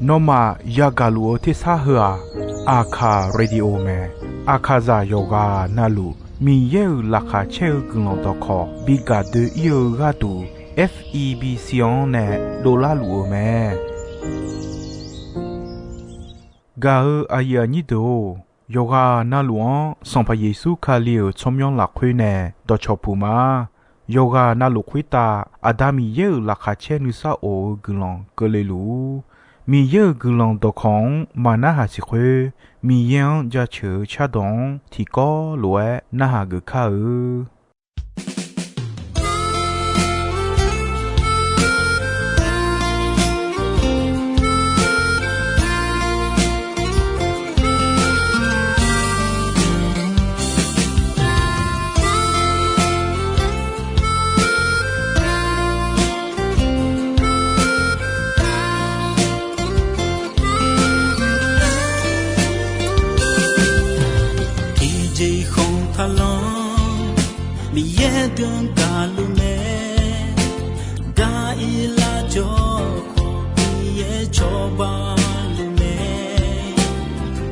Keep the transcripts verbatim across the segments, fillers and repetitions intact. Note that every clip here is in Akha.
Nawmaf yagaq luf-eu tersar heu-aq, Aqkaq Radio mae. Aqkaqzaq yawqghaq navluf Miqyaer-euq laqkhaq caer-eu guiqlanq dawqkawq bi gaq doe-ir-eu gharduq, F E B C-anr nae dovlar luf-eu mae. Gaq-eu aqyuif aqnyir deuq-or, yawqghaq navluf-anr Sanqpaq Yeqsur Kali-euq tsawrmyanr lafkhoer nae dawqcawq puq ma. Yawqghaq navluf khoertav Aqda Miqyaer-euq laqkhaq caer nuisar of-eu guiqlanq keuvle luf-ur. Miqyaer-euq guiqlanq dawqkawq-anr maqnarhaq siq khoer, Miqyaer-anr jaceuq-eu cardawq-anr tiqkawv lof-aer narhaq geuf kar-eu. Tiqjeq khanqtaq lanr Miqyaer deuq-anr gaqluf mae. Gaq-ir lar jawr khawf Miqyaer cawba luf mae.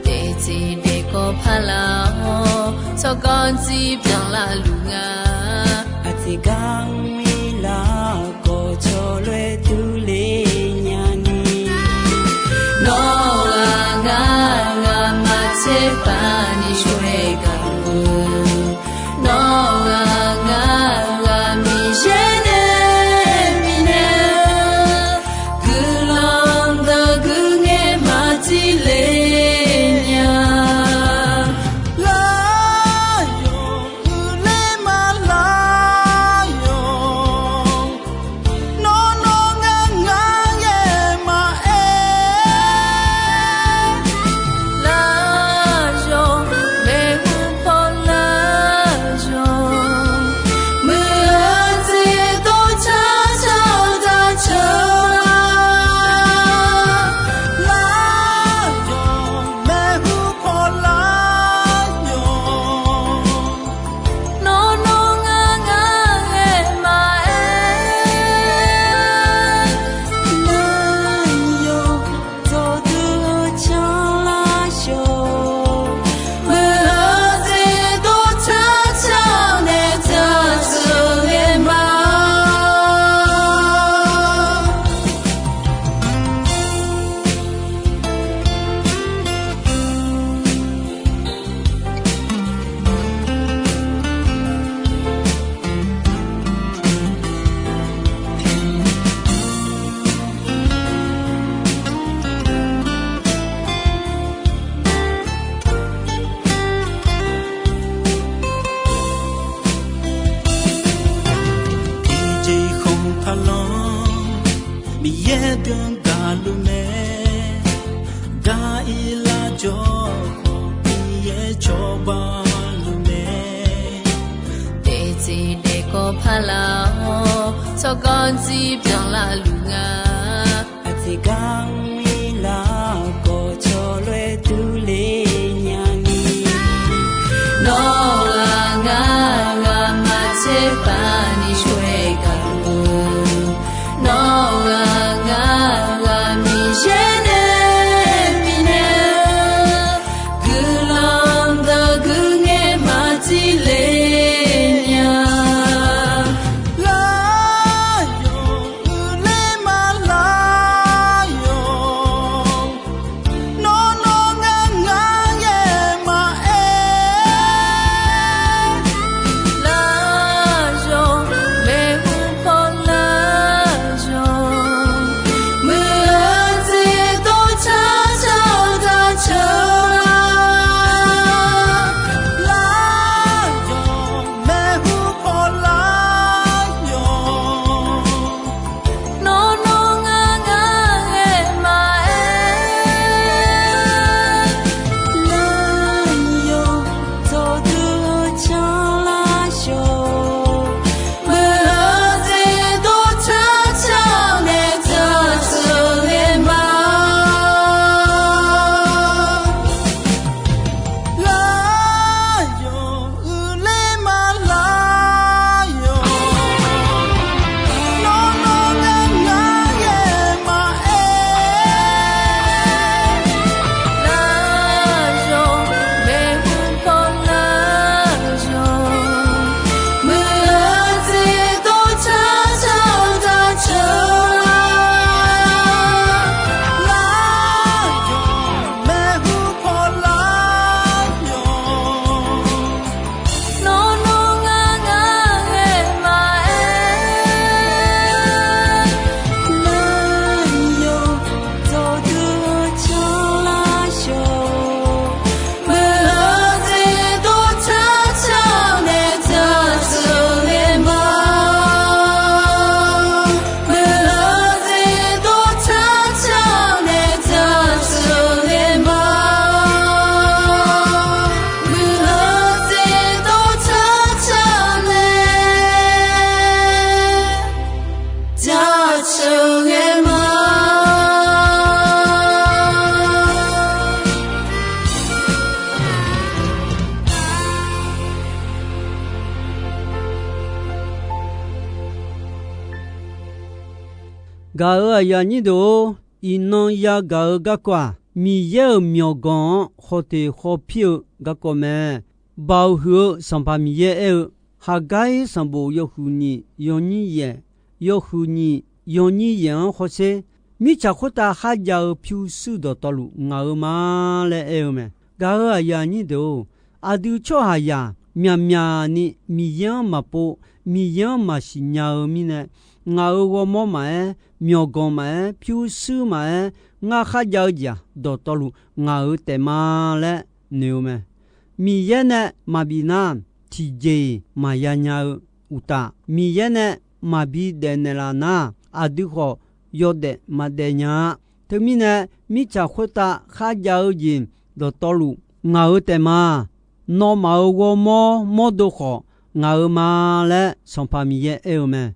Daefzir daefkawv paqlar-awr tsawrganr dzir byanlar luf nga. Aqjeq gar mir lar khawf cawlof-aer durler nyani. Nawr-aq ngar ngamaf tserpav ni shawr-aer gaq-eu. Nawr-aq ngar ngamaf Miqyaer nae bifnaeq-eu guiqlanq deuq guiqngaer maqtile nya. Lar yawq uiqler ma lar yawq. Nawr nawr ngar ngar ngae maqaer. Lar yawq maeqhu paw lar yawq. Muiq-eu jeq dov car car-eu daqceuq lar. Lar yawq maeqhu paw lar yawq. Nawr nawr ngar ngar ngae maqaer. Lar yawq dawqdui-eu car lar yawq. Muiq-eu jeq dov car car nae daqceuq ngae ma. Tiqjeq khanqtaq lanr Miqyaer deuq-anr gaqluf mae. Gaq-ir lar jawr khawf Miqyaer cawba luf mae. Daefzir daefkawv paqlar-awr tsawrganr dzir byanlar luf nga. Aqjeq gar mir lar khawf cawlof-aer durler nyani. Nawr-aq ngar ngamaf tserpav ni shawr-aer gaq-eu. Nawr-aq ngar ngamaf Miqyaer nae bifnaeq-eu guiqlanq deuq guiqngaer maqtile nya. Lar yawq uiqler ma lar yawq. ghae ma. Gaq-euq aqyuif aqnyir deuq-or, iqnan yagaq-eu garkawv-aq, Miqyaer-euq myawqganq-anr khawf teq khawf pir-eu garkawv mae. Baoq huiq-eu Sanqpaq Miqyaer aer-eu, Haqgar-ir sanqbof yawhuiq nyiq yawnyir yaef, yawhuiq nyiq yawnyir yaef-anr hawsher. Mirtsaq khoertav kharjav-eu pyurshuir dawqtawvluf ngaq-euq ma laer aer-eu mae. Gaq-euq aqyuif aqnyir deuq-or, aqdui tsawrhaqzaq myaqmyaq ni Miqyaer-anr maqpov, Miqyaer-anr maqsiq nya-eu mirnae, ngaq-euq ghawrmawr maqaer, myawqganq maqaer, pyurshuir maqaer, ngar kharjav-eu jeq-aq dawqtawvluf ngaq-euq taef ma laer noeq-eu mae. Miqyaer nae maqbif nar, tiqjeq-iq maqya nya-eu uqtaf, Miqyaer nae maqbi daef naeqlaf nar, aqdui khawf yawdaef maqdaef nya-a. Teumirnae, mirtsaq khoertav kharjav-eu jeq dawqtawvluf ngaq-euq taef ma. Nawmaf-euq ghawrmawr mawrdo khawf ngaq-euq ma laer Sanqpaq Miqyaer aer-eu mae.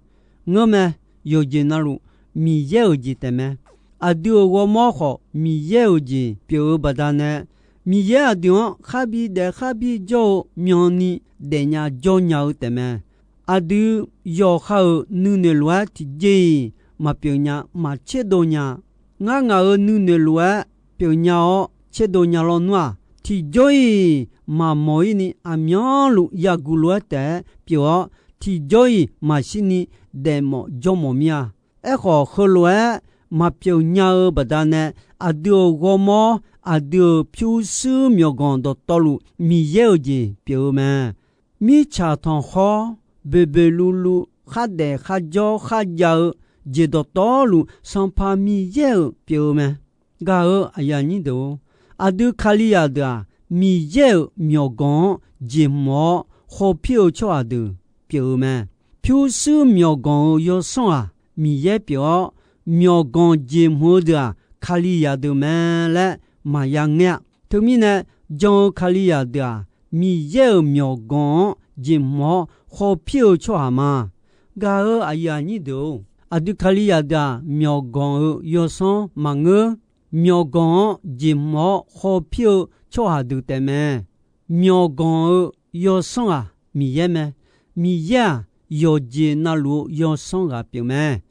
Ngeurmae, yawqjeq navluf Miqyaer-euq jeq taef mae. Aqdui-euq ghawrmawr khawf Miqyaer-euq jeq pyeuf-eu baqdanae, Miqyaer aqdui-anr kharbi daef kharbi jawr-eu myanni daefnya jawr nya-eu taef mae. Aqdui yawqha-euq nuinoeq lof-aer tiqjeq-iq maqpyeuf nya, maqtserdov nya. Ngar ngaq-euq nuinoeq lof-aer pyeuf nya-awr tserdov nya lawnmr-aq, tiqjawr-iq maqmawq-ir ni aqmyanluf yaguq lof-aer taef-aer pyeuf-awr, tiqjawr-iq maqshir ni daefmawf jawrmawf mir-a. Aerkhawf, heulof-aer maqpyeuf nya-eu baqdanae, aqdui-euq ghawrmawr, aqdui-euq pyurshuir myawqganq dawqtawvluf Miqyaer-euq jeq pyeuf-eu mae. Mirtsaq tanqkhawr, boeqboeq luvluv, khardaef kharjawr kharjav-eu jeq dawqtawvluf Sanqpaq Miqyaer-euq pyeuf-eu mae. Gaq-euq aqyuif aqnyir deuq-or, aqdui Kalizaq deuq-aq, Miqyaer-euq myawqganq-anr jeqhmq-awr khawf pir-eu tsawrhaq deuq pyeuf-eu mae. Pyurshuir myawqganq-euq yawsanr-aq, Miqyaer pyeuf-awr, myawqganq jeqhmq-eu deuq-aq, Kalizaq deuq mae laer maqya ngaer-a. Teumirnae, jan-eu Kalizaq deuq-aq, Miqyaer-euq myawqganq-anr jeqhmq-awr khawf pir-eu tsawrhaq ma. Gaq-euq aqyuif aqnyir deuq-or, aqdui Kalizaq deuq-aq, myawqganq-euq yawsanr maqngeur. Myawqganq-anr jeqhmq-awr khawf pir-eu tsawrhaq deuq taef mae. Myawqganq-euq yawsanr-aq Miqyaer mae. Miqyaer-aq, yawqjeq navluf-eu yawsanr ghaq pyeuf mae.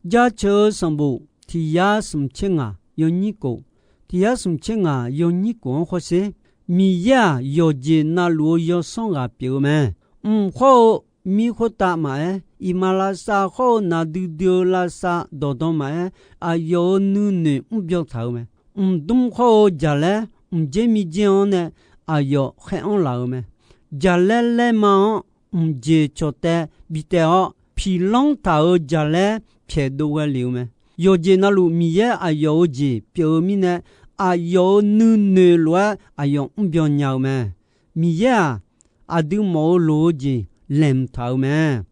Jaceuq-eu sanqbof tiq yar smq tser ngaq yawnyir kof, tiq yar smq tser ngaq yawnyir kof-anr hawsher. Miqyaer-aq, yawqjeq navluf-eu yawsanr ghaq pyeuf-eu mae. Mq khawr-eu mir khoertav maqaer, iqmalavshav khawr-eu naqdui dui-eu lavshav dawqdan maqaer, aqyawf-euq nuinoeq mrbyan taq-eu mae. Mqdmr khawr-eu jaqlaer mqdzer mirdzer-anr nae aqyawf khaer anr laf-eu mae. Jaqlaer laerma-anr mqjeq cawqtaev bi taev-awr, piqlanr taq-euq jaqlaer pyaeqdov ghae lef-eu mae. Yawqjeq navluf Miqyaer aqyawf-euq jeq pyeuf-eu mirnae, aqyawf-euq nuinoeq lof-aer aqyawf mrbyan nya-eu mae. Miqyaer-aq, aqdui mawf-eu loq-eu jeq laeqhmq taq-eu mae.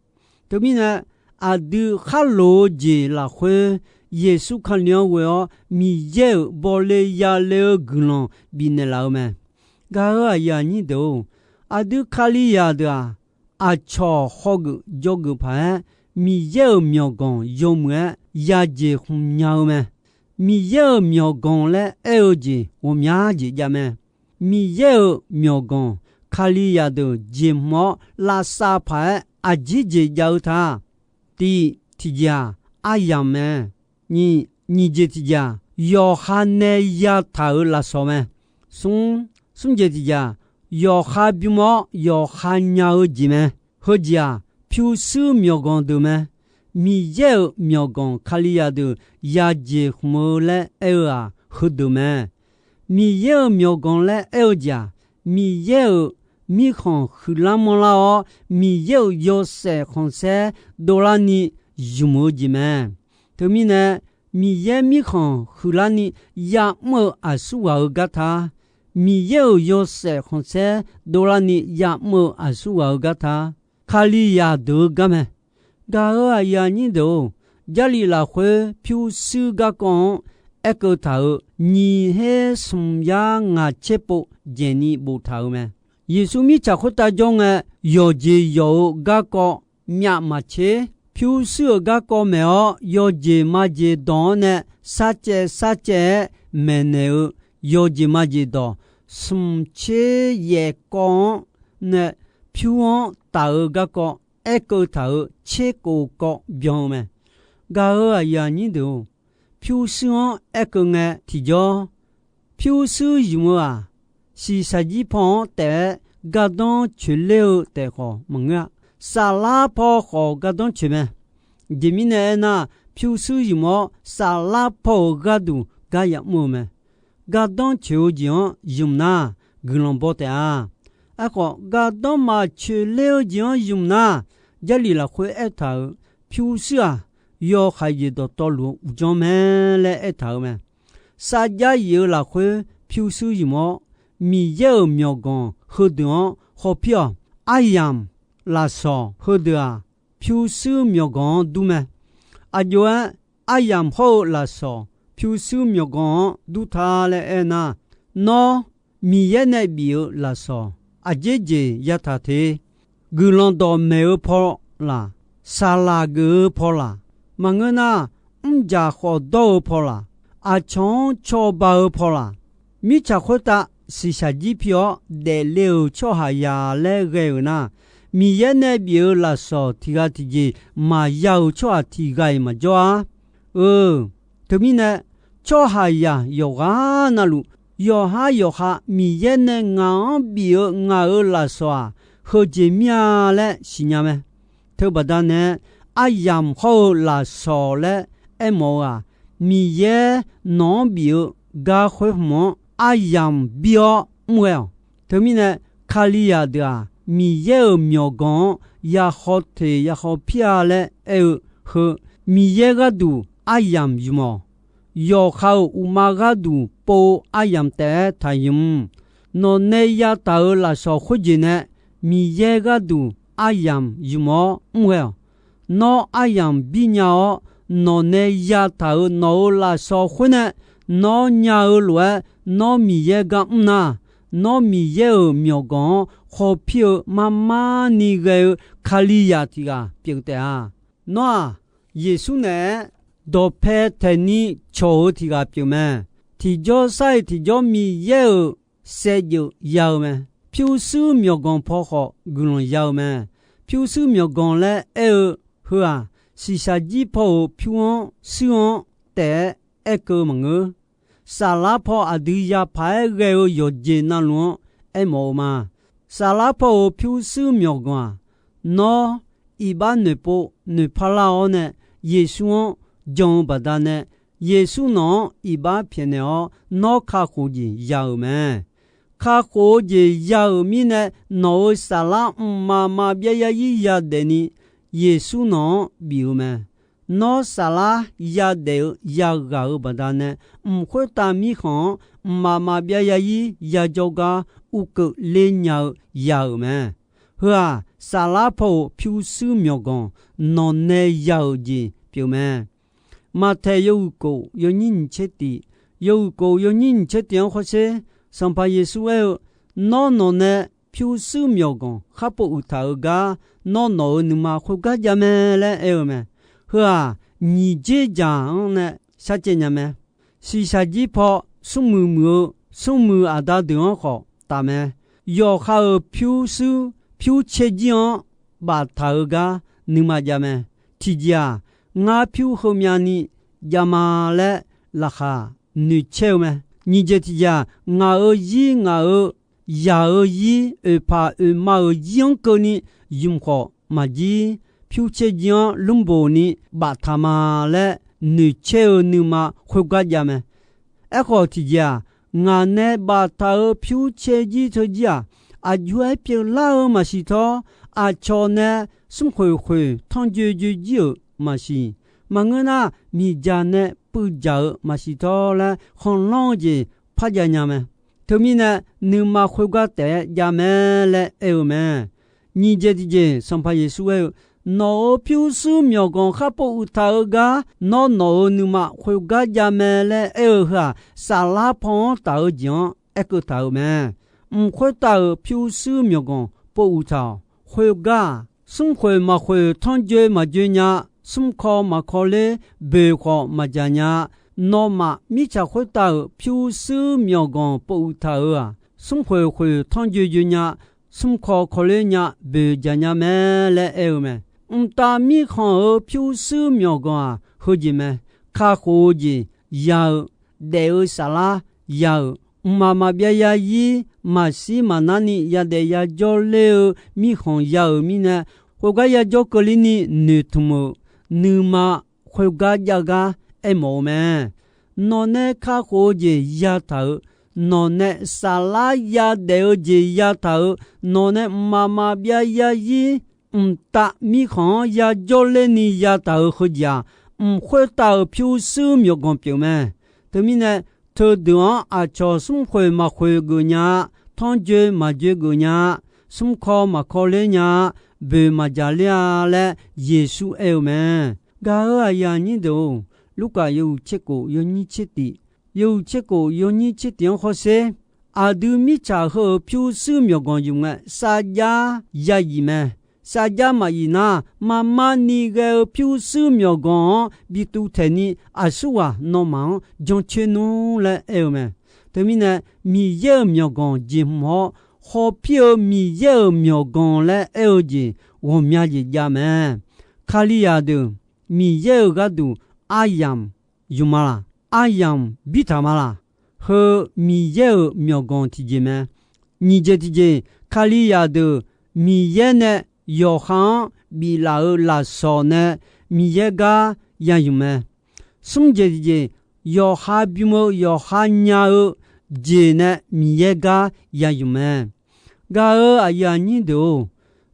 Teumirnae, aqdui khar loq-eu jeq lafkhoer Yeqsur Kali-anr ghoe-awr Miqyaer-euq bawle yale-eu guiqlanq bifnaeq laf-eu mae. Gaq-euq aqyuif aqnyir deuq-or, aqdui Kalizaq deuq-aq, aqcawq hawgeuf jawrgeuf paq-aer, Miqyaer-euq myawqganq yawmuiq-aer yajeq khmq nya-eu mae. Miqyaer-euq myawqganq laer aer-eu jeq ghawqmya jeq jav mae. Miqyaer-euq myawqganq Kalizaq deuq jeqhmq-awr lavsav paq-aer aqjir jeq jav-eu ta. Tiq, tiqjeq-aq, aryamq mae. Nyiq, nyiq jeq tiqjeq-aq, yawqha nae yataq-euq lafsawq mae. Smr, smr jeq tiqjeq-aq, yawqha bym-awr yawqha nya-eu jeq mae. Heujeq-aq, pyurshuir myawqganq deuq mae. Miqyaer-euq myawqganq Kalizaq deuq yajeq khmq-eu laer aer-eu-aq, heudeuq mae. Miqyaer-euq myawqganq laer aer-eu jeq-aq, Miqyaer-euq mirkhanq huiqlar manrlar-awr, Miqyaer-euq yawshaef khanqsaer dovlarni zmq-eu jeq mae. Teumirnae, Miqyaer mirkhanq huiqlarni ya'mr-eu aqsurghaq-euq gar ta. Miqyaer-euq yawshaef khanqsaer dovlarni ya'mr-eu aqsurghaq-euq gar ta. Kalizaq deuq-eu gar mae. Gaq-euq aqyuif aqnyir deuq-or, Jarlif lafkhoer pyurshuir garkawv-anr aerkeuv taq-euq nyiq her smq yar ngaq tser pov dzaeqni boftaq-euq mae. Yeqsur mirtsaq khoertav jawr ngae, yawqjeq yawq-eu garkawv myav maqtser, pyurshuir-euq garkawv maeq-awr, yawjeq majeq dawq-anr nae sarcaev sarcaev-aer maeqnaeq-eu yawjeq majeq dawq, smq tser yaef kawv-anr nae pyur-anr taf-eu garkawv aerkeuv taq-euq tserkhof kawv byan-eu mae. Gaq-euq aqyuif aqnyir deuq-or, pyurshuir-anr aerkeuv ngae tiqjawr, pyurshuir zmq-eu-aq, shiqshaq jir paw-anr taef-aer gardanr coeqler-eu taef khawf maqngeur-a. Saflar paw khawf gardanr coeq mae. Aqjeq mirnae aernar, pyurshuir zmq-awr saflar paw-euq gharduq gar yamr-eu mae. Gardanr coeq-eu jeq-anr zmq nar, guiqlanq baw taef-a. Aerkhawf, gardanr maqcoeq ler-eu jeq-anr zmq nar, Jarlif lafkhoer aertaq-euq pyurshuir-aq, yawhaiq jeq dawqtawvluf-eu uqdzan mae laer aertaq-euq mae. Sarjax yif-eu lafkhoer pyurshuir zmq-awr, Miqyaer-euq myawqganq heudeuq-anr hawpir-awq. Aryamq lafsawq heudeuq-aq, pyurshuir myawqganq-anr dur mae. Aqjox-aer, aryamq hawr-eu lafsawq pyurshuir myawqganq-anr dur ta laer aernar, nawr Miqyaer nae bif-eu lafsawq aqjeq jeq yataq te. Guiqlanq dawqmaeq-eu paw laq, saqlaq geuf-eu paw laq, maqngeur nar, mrjaq khawf dawr-eu paw laq, aqcawq-anr cawba-eu paw laq, mirtsaq khoertav shiqshaq jir pi-awr daefle-euq tsawrhaqzaq laer ghae-euq nar, Miqyaer nae bif-eu lafsawq tiq ghaq tiqjeq maqya-euq tsawrhaq tiq ghaq-iq maqjawr-a. Eu, teumirnae, tsawrhaqzaq yawqghaq navluf, yawqhar yawqha Miqyaer nae ngaq-anr bif-eu ngaq-euq lafsawq-aq, heujeq mir-a laer siqnya mae. Teubaqda nae, aryamq hawr-eu lafsawq laer aermawf-eu-aq, Miqyaer nawq-anr bif-eu gar khoer hmq-anr aryamq bir-awr mr ghae-awq. Teumirnae, Kalizaq deuq-aq, Miqyaer-euq myawqganq-anr ya haw teq ya haw pir-a laer aer-eu heu, Miqyaer gharduq aryamq ymq-awq. Yawqha-euq uqma gharduq pov-eu aryamq taef-aer taqymq. Nawqnae yataq-euq lafsawq khoerjeq nae Miqyaer gharduq aryamq ymq-awr mr ghae-awq. Nawr aryamq birnya-awr, nawqnae yataq-euq nawq-euq lafsawq khoernae, nawr nya-eu lof-aer nawr Miqyaer gar mr nar, nawr Miqyaer-euq myawqganq-anr hawpir-eu mar mar ni ghae-eu Kalizaq tiq ghaq pyeuf taef-a. Nawr-aq, Yeqsur naeq-aer dawqpae taeqni cawq-eu tiq ghaq pyeuf mae. Tiqjawr sar-iq tiqjawr Miqyaer-euq saevdzeuf ya-eu mae. Pyurshuir myawqganq paw khawf guiqlanq ya-eu mae. Pyurshuir myawqganq laer aer-eu heu-aq, shiqshaq jir paw-euq pyur-anr shuir-anr taef-aer aerkeuv maqngeur. Saflar paw aqdui yapaq-aer ghae-eu yawqjeq navluf-anr aermawf-eu ma. Saflar paw-euq pyurshuir myawqganq-aq, nawr iqbax noeqpov noeqpar lar-awr nae, Yeqsur-anr jan-eu baqdanae, Yeqsur nawq-anr iqbax pyaeqnaeq-awr, nawr kakhof jeq ya-euq mae. Kakhof-eu jeq ya-euq mirnae, nawq-euq saflar mqmaq maqbyav yarzir yadaef ni Yeqsur nawq-anr bif-eu mae. Nawr saflar yadaef-eu yaghaq-euq baqdanae, mq khoertav mirkhanq-anr mqmaq maqbyav yarzir yajawr gar uvkeuvle nya-eu ya-euq mae. Heu-aq, saflar paw-euq pyurshuir myawqganq nawqnae ya-euq jeq pyeuf mae. Maqtaeq yawhuiq kof yawnyir nyiq tser tiq, yawhuiq kof yawnyir nyiq tser tiq-anr hawsher, Sanqpaq Yeqsur aer-eu, Nawr nawqnae pyurshuir myawqganq kharpov uiqtaq-euq gar, nawr nawq-euq nuima khoergar jav mae laer aer-eu mae. Heu-aq, nyiq dzer dzaq-anr nae sharcaev nya mae. Shiqshaq jir paw smrmuiq muiq-eu smrmuiq aqda deuq-anr khawf taf mae. Yawqha-euq pyurshuir pyurcaer jir-anr baftaq-eu gar nuima jav mae. Tiqjeq-aq, ngar pyur heumyav ni jav ma laer laqkhaq noeqcaer-eu mae. Nyiq jeq tiqjeq-aq, ngaq-euq zir ngaq-euq yaq-euq zir oeqpaq oeqma-euq zir-anr keuvni ymq khawf maqjir, pyurcaer jir-anr lmrboq ni baftaq ma laer noeqcaer-eu nuima khoergar jav mae. Aerkhawf tiqjeq-aq, ngaq nae baftaq-euq pyurcaer jir teu jir-aq, aqjox-aer pyeuflar-eu maqsiq tawr, aqcawq nae smrkhoeq khoeq tanrjoe joe jir-euq maqsiq. Maqngeur nar, miqdzaq nae puivdzaq-eu maqsiq tawr laer khanqlanr-eu jeq parjav nya mae. Teumirnae, nuima khoergar taef-aer jav mae laer aer-eu mae. Nyiq jeq tiqjeq, Sanqpaq Yeqsur aer-eu, Nawq-euq pyurshuir myawqganq kharpov uiqtaq-eu gar nawr nawq-euq nuima khoergar jav mae laer aer-eu heu-aq, saflar paw-anr taf-eu jeq-anr aerkeuv taq-euq mae. Mq khoertav-euq pyurshuir myawqganq pov uiqtaq-awq. Khoergar-aq, smrkhoeq maqkhoeq tanrjoe maqjoe nya smr kaw maq kaw ler boeq khawf maqjaq nya-a. Nawmaf mirtsaq khoertav-euq pyurshuir myawqganq pov uiq taq-euq-aq, smrkhoeq khoeq tanrjoe joe nya, smr kaw kaw ler nya, boeq jaq nya mae laer aer-eu mae. Mqtav mirkhanq-euq pyurshuir myawqganq-aq, heujeq mae. Kakhof-eu jeq ya-eu, daef-eu saflar ya-euq, mqmaq maqbyav yarzir maqshir maqnarni yadaef yajawr ler-eu mirkhanq ya-euq mirnae, khoergar yajawr keuvler ni noeqtmq-euq, nuima khoergar jav gar aermawf-eu mae. Nawqnae kakhof-eu jeq yataq-euq, nawqnae saflar yadaef-eu jeq yataq-euq, nawqnae mqmaq maqbyav yarzir mqtav mirkhanq-anr yajawr ler ni yataq-euq heujeq-aq, mq khoertav-euq pyurshuir myawqganq pyeuf mae. Teumirnae, teudeuq-anr aqcawq smrkhoeq maqkhoeq geuf nya-a, tanrjoe maqjoe geuf nya-a, smr kaw maq kaw ler nya-a, boeq maqjaq ler-a laer Yeqsur aer-eu mae. Gaq-euq aqyuif aqnyir deuq-or, Lurkaf yawhuiq tserkhof yawnyir tsertiq, yawhuiq tserkhof yawnyir tsertiq-anr hawsher. Aqdui mirtsaq heu-euq pyurshuir myawqganq yumq ngae, sarjax ya yif mae. Sarjax maqyif nar, marmar ni ghae-eu pyurshuir myawqganq-anr bi tuvtaeq ni aqsurghaq nawmaf-anr jancoer nmr laer aer-eu mae. Teumirnae, Miqyaer-euq myawqganq jeqhmq-awr, hawpir-eu Miqyaer-euq myawqganq laer aer-eu jeq ghawqmya jeq jav mae. Kalizaq deuq Miqyaer-euq gharduq aryamq yuf ma laq? Aryamq bir taq ma laq? Heu Miqyaer-euq myawqganq tiqjeq mae. Nyiq jeq tiqjeq, Kalizaq deuq Miqyaer nae yawqha-anr biflaf-euq lafsawq nae Miqyaer gar ya yuf mae. Smr jeq tiqjeq, yawqha bym-eu yawqha nya-eu jeq nae Miqyaer gar ya yuf mae. Gaq-euq aqyuif aqnyir deuq-or,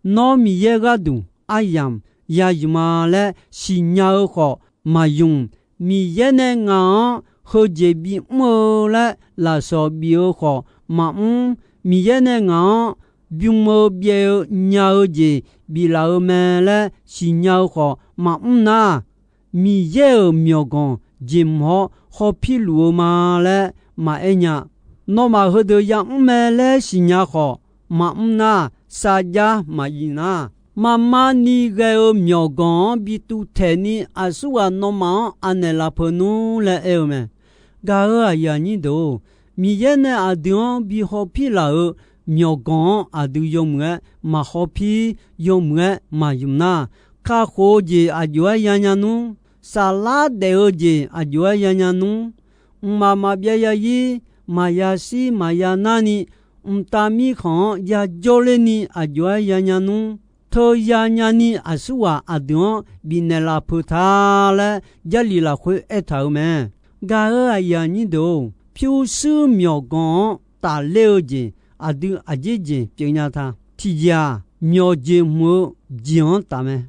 nawr Miqyaer gharduq aryamq ya yuf ma laer siqnya-eu khawf maqymq. Miqyaer nae ngaq-anr heujeq bimr-eu laer lafsawq bif-eu khawf maqmr. Miqyaer nae ngaq-anr bym-eu byaev-eu nya-eu jeq biflaf-eu mae laer siqnya-eu khawf maqmr nar, Miqyaer-euq myawqganq jeqhmq-awr hawpir luf-eu ma laer maqaer nya. Nawmaf heudeuq yamr mae laer siqnya khawf maqmr nar, sarjax maqyif nar, marmar ni ghae-eu myawqganq-anr bi tuvtaeq ni aqsurghaq nawmaf-anr anaeq lafpeu nmr laer aer-eu mae. Gaq-euq aqyuif aqnyir deuq-or, Miqyaer nae aqdui-anr bi hawpir laf-euq myawqganq-anr aqdui yawmuiq-aer maq hawpir, yawmuiq-aer maq ymq nar, kakhof-eu jeq aqjox-aer yanya nmr, saflar daef-eu jeq aqjox-aer yanya nmr, mqmaq maqbyav yarzir maqya shir maqya narni, mqtav mirkhanq-anr yajawr lerni aqjox-aer yanya nmr, teuya nyani aqsurghaq aqdui-anr bifnaeq lafpeu ta laer Jarlif lafkhoer aertaq-euq mae. Gaq-euq aqyuif aqnyir deuq-or, pyurshuir myawqganq-anr tafler-eu jeq aqdui aqjeq jeq pyeufnya ta. Tiqjeq-aq, myawq jeqhmq-eu jeq-anr taf mae.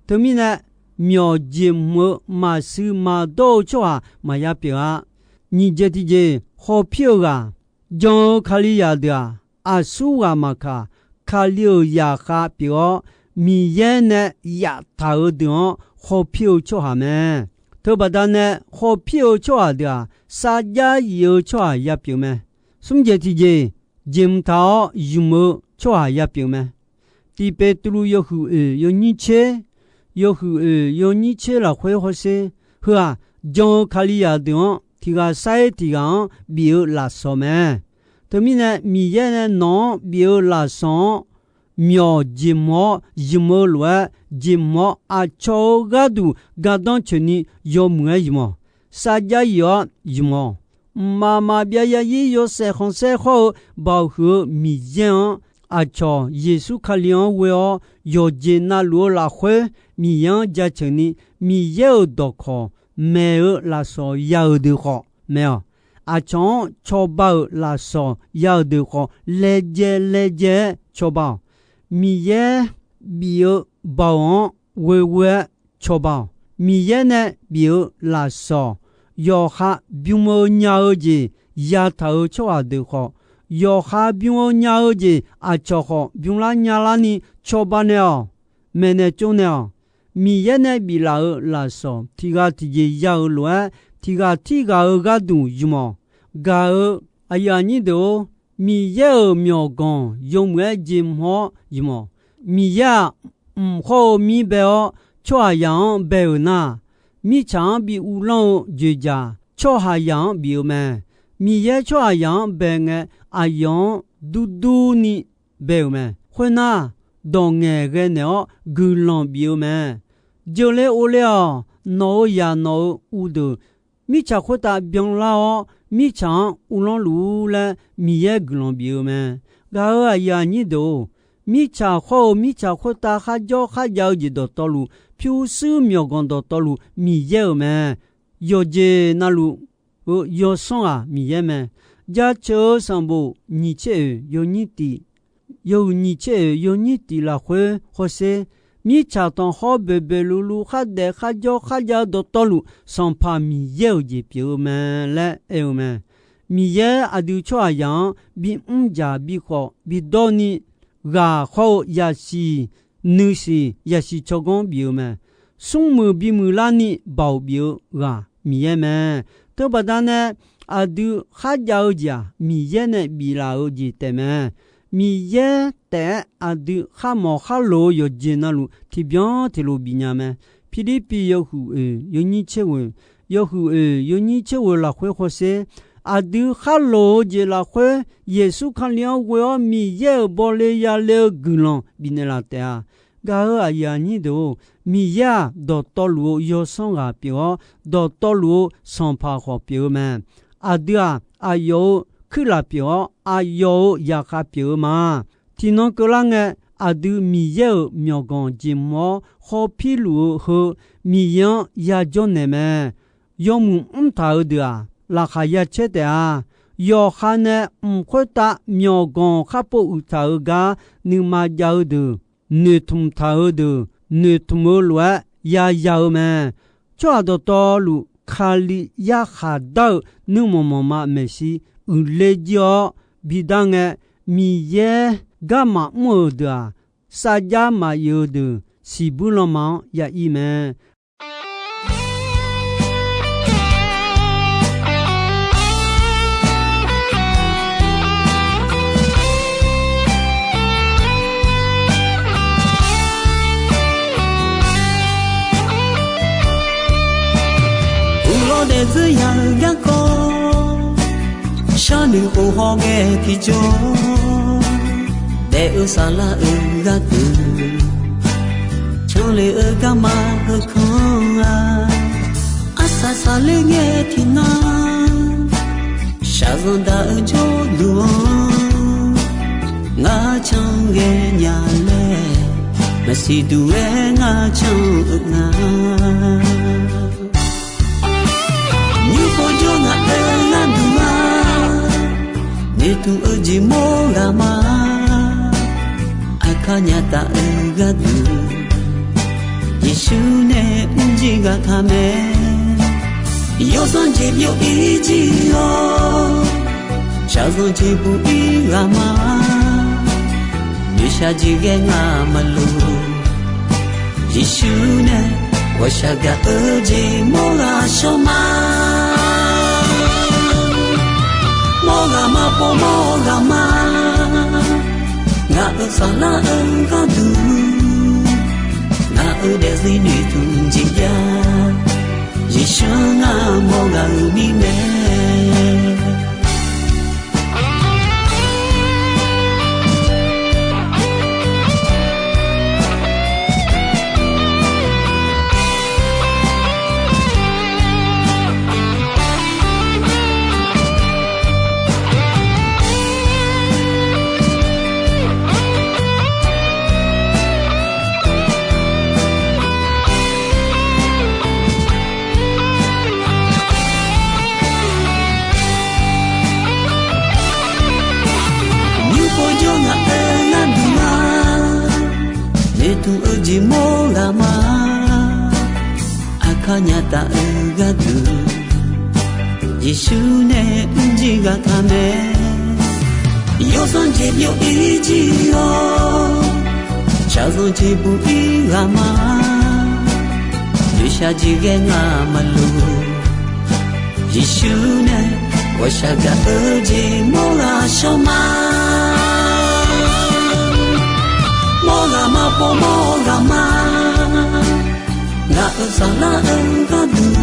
Teumirnae, myawq jeqhmq-eu maqshuif maqdawr-eu tsawrhaq maqya pyeuf-a. Nyiq jeq tiqjeq hawpir-eu ghaq, jan-eu Kalizaq deuq-aq, aqsurghaq maqkaq, Kali-euq zaqkhav pyeuf-awr, Miqyaer nae yaftaq-euq deuq-anr hawpir-eu tsawrhaq mae. Teubaqda nae hawpir-eu tsawrhaq deuq-aq, sarjax yif-eu tsawrhaq ya pyeuf mae. Smr jeq tiqjeq, jeqhmq taq-awr ymq-eu tsawrhaq ya pyeuf mae. Tiq Beqtuvluv yawhuiq oeq yawnyir tser, yawhuiq oeq yawnyir tser lafkhoer hawsher. Heu-aq, jan-eu Kalizaq deuq-anr tiq ghaq sar-ir tiq ghaq-anr bif-eu lafsawq mae. Teumirnae, Miqyaer nae nawq-anr bif-eu lafsawq-anr myawq jeqhmq-awr ymq-eu lof-aer, jeqhmq-awr aqcawq-euq gharduq gardanr coeqni yawmuiq-aer ymq-awq. Sarjax yif-awr ymq-awq. Mqmaq maqbyav yarzir yawshaef khanqsaer khawr-eu Baoq huiq-eu Miqyaer-anr, aqcawq Yeqsur Kali-anr ghoe-awr yawqjeq navluf-eu lafkhoer Miqyaer-anr jaceuq ni, Miqyaer-euq dawqkawq maeq-eu lafsawq ya-euq deuq khawf mae-awq. Aqcawq-anr cawba-euq lafsawq ya-euq deuq khawf, laejae laejae-aer cawba-awq. Miqyaer bif-eu Baoq-anr ghoeghoe-aer cawba-awq. Miqyaer nae bif-eu lafsawq, yawqha bym-eu nya-eu jeq yataq-eu tsawrhaq deuq khawf, yawqha bym-eu nya-eu jeq aqcawq khawf bymlar nyalar ni cawba naeq-awq. Maeqnaeq tsovnaeq-awq. Miqyaer nae biflaf-euq lafsawq tiq ghaq tiqjeq ya-euq lof-aer, tiq ghaq tirghaq-euq gharduq ymq-awq. Gaq-eu aqyuif aqnyir deuq-or, Miqyaer-euq myawqganq yawmuiq-aer jeqhmq-awr ymq-awq. Miqyaer-aq, mq hawr-eu mir bae-awr, tsawrhaqzaq-anr bae-euq nar, mirtsaq-anr bi uvlanr-eu dzoeqdzaq tsawrhaqzaq-anr bif-eu mae. Miqyaer tsawrhaqzaq-anr bae ngae, aqyawf-anr durdurni bae-euq mae. Khoernar, dawq ngaeqghae naeq-awr guiqlanq bif-eu mae. Jeuqle ovle-awq. Nawq-euq zaq nawq-euq uvdeuq mirtsaq khoertav byanlar-awr, mirtsaq-anr uvlanr luf-ur laer Miqyaer guiqlanq bif-eu mae. Gaq-euq aqyuif aqnyir deuq-or, mirtsaq khawr-eu mirtsaq khoertav kharjawr kharjav-eu jeq dawqtawvluf, pyurshuir myawqganq dawqtawvluf Miqyaer-euq mae. Yawqjeq navluf-eu yawsanr ghaq Miqyaer mae. Jaceuq-eu sanqbof nyiq tser oeq yawnyir tiq, yawhuiq nyiq tser oeq yawnyir tiq lafkhoer hawsher, mirtsaq tanqkhawr boeqboeq luvluv khardaef kharjawr kharjav-eu dawqtawvluf Sanqpaq Miqyaer-euq jeq pyeuf-eu mae laer aer-eu mae. Miqyaer aqdui tsawrhaqzaq-anr bimr dzaq bikhawf bidawrni, ghaq khawr-eu yasiq nuisiq yasiq tsawrganr bif-eu mae. Smrmuiq bimuiq larni baoq bif-eu ghaq Miqyaer mae. Teubaqda nae aqdui kharjav-eu jeq-aq, Miqyaer nae biflaf-eu jeq taef mae. Miqyaer taef-aer aqdui kharmawf kharloq-eu yawqjeq navluf tiqbyan tiqlof bifnya mae. Pirlirpiv yawhuiq oeq yawnyir tser ghoeq, yawhuiq oeq yawnyir tser ghoeq lafkhoer hawsher, aqdui kharloq-eu jeq lafkhoer Yeqsur Kali-anr ghoe-awr Miqyaer-euq bawle yale-eu guiqlanq bifnaeq laf taef-a. Gaq-euq aqyuif aqnyir deuq-or, Miqyaer-aq, dawqtawvluf-eu yawsanr ghaq pyeuf-awr, dawqtawvluf-eu sanqpaq khawf pyeuf-eu mae. Aqdui-aq, aqyawf-euq kuirlaf pyeuf-awr, aqyawf-euq zaqkhav pyeuf-eu ma. Tiqnan keuvlar ngae, aqdui Miqyaer-euq myawqganq jeq mr-awr khawpir luf-eu heu, Miqyaer-anr yajawr naeq mae. Yawmuiq mrtaq-eu deuq-aq, laqkhaq ya caer taef-a. Yawqha nae mq khoertav myawqganq kharpov uiqtaq-eu gar nuima jav-eu deuq, noeqtmq taq-eu deuq, noeqtmq-eu lof-aer yaya-eu mae. Tsawrhaq dawqtawvluf, Kali yarkhaq dar-eu nuirmanq manqma maeqshi uiqle jir-awr bidar ngae, Miqyaer garma mr-euq deuq-aq, sarjax maqif-eu deuq siqbuir lanma-anr ya ir mae. Uqlawr daefzir ya-eu garkawv, sharnoeq khof hawghae tiqjawr, daef-eu saflar-euq gharduq, canle-eu garma heukanr-a. Arsaq saqler ngae tiqnan, shaqzanq daq-eu jawrduq-anr, ngar can ghae nya laer, maqsiq duq-aer ngar can-eu nga. Nymr khawf jawr ngaq-euq gharduq-a, noeqtmq-eu jeq mawr ghaq ma. Aqkar nya taf-eu gharduq, Yeqsur nae mrjir ghaq taq mae. Yawsanr jeq byov-ir jir-awr, shaqzanq jeq buq-ir ghaq ma. Noeqshaq jeq ghae ngaq maqloq, Yeqsur nae ghawqshaq gaq-eu jeq mawr ghaq shawr ma. Mawr ghaq ma pov mawr ghaq ma. Ngaq-euq saflar-eu gharduq, ngaq-euq daefzir noeqtmq jeq jav, Yeqsur ngar mawr ghaq-euq mirnae. Nymr khawf jawr ngaq-euq gharduq-a, noeqtmq-eu jeq mawr ghaq ma. Aqkar nya taf-eu gharduq, Yeqsur nae mrjir ghaq taq mae. Yawsanr jeq byov-ir jir-awr, shaqzanq jeq buq-ir ghaq ma. Noeqshaq jeq ghae ngaq maqloq, Yeqsur nae ghawqshaq gaq-eu jeq mawr ghaq shawr ma. Mawr ghaq ma pov mawr ghaq ma. Ngaq-euq saflar-anr gharduq,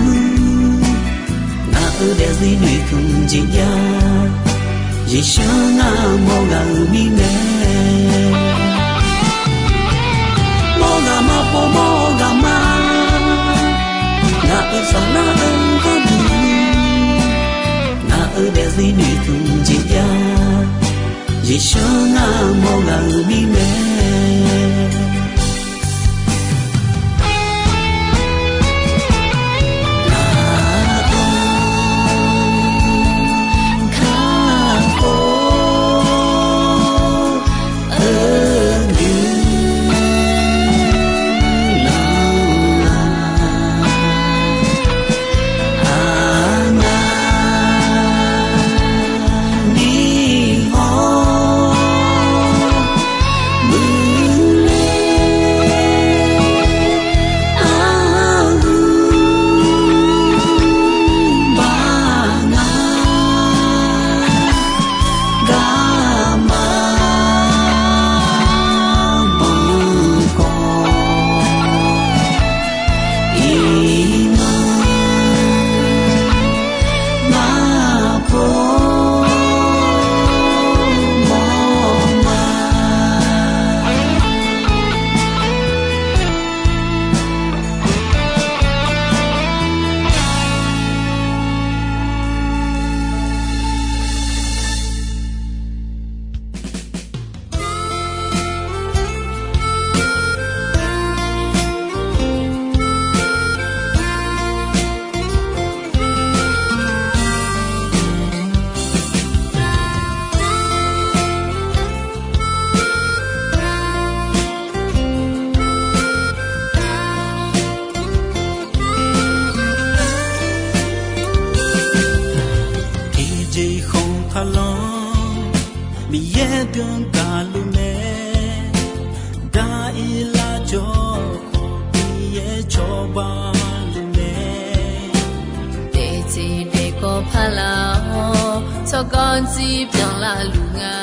ngaq-euq daefzir noeqtmq jeq jav. Yeqsur ngar mawr ghaq-euq mirnae, mawr ghaq ma paw mawr ghaq ma. Ngaq-euq saflar-anr gharduq, ngaq-euq daefzir noeqtmq jeq jav. Yeqsur ngar mawr ghaq-euq mirnae. Tiqjeq khanq taqlanr, Miqyaer deuq-anr gaqluf mae. Daq-ir lar jawr khawf, Miqyaer cawba luf mae. Daefzir daefkawv parlaq-awr, tsawrganr jir byanlar luf nga.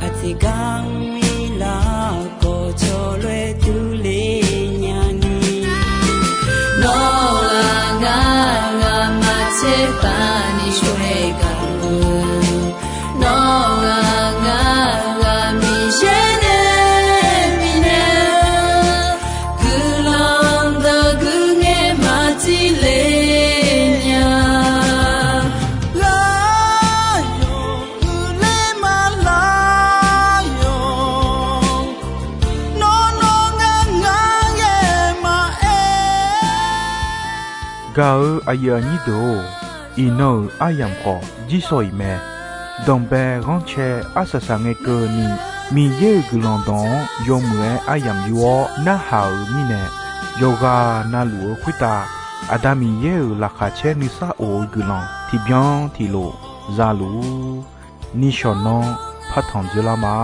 Aqtiq gar mrlar khawf, cawloer durler nyani. Nawr-aq ngar, ngamaf tserpav ni shawr-aer gaq-eu. Nawr-aq ngar, ngaqmiq yaer nae bifnaeq-eu. Guiqlanq dawq guiqngae maqtile nya. Lar yawq uiqler ma lar yawq. Nawr nawr ngar ngar ghae maqaer. Gaq-eu aqyuif aqnyir deuq-or, iqnan-euq aryamq khawf jirsawq iq mae. Danqbae ghanrcae arsaq saq ngae keuvni, Miqyaer-euq guiqlanq dawq-anr yawmuiq-aer aryamq yur-awr narhaq-euq mirnae, yawqghaq navluf-eu khoertav Aqda Miqyaer-euq laqkhaq caer nuisar of-eu guiqlanq tiqbyan tiqlof zaluf-ur. Nishawq nanr partanq dzeurlar ma.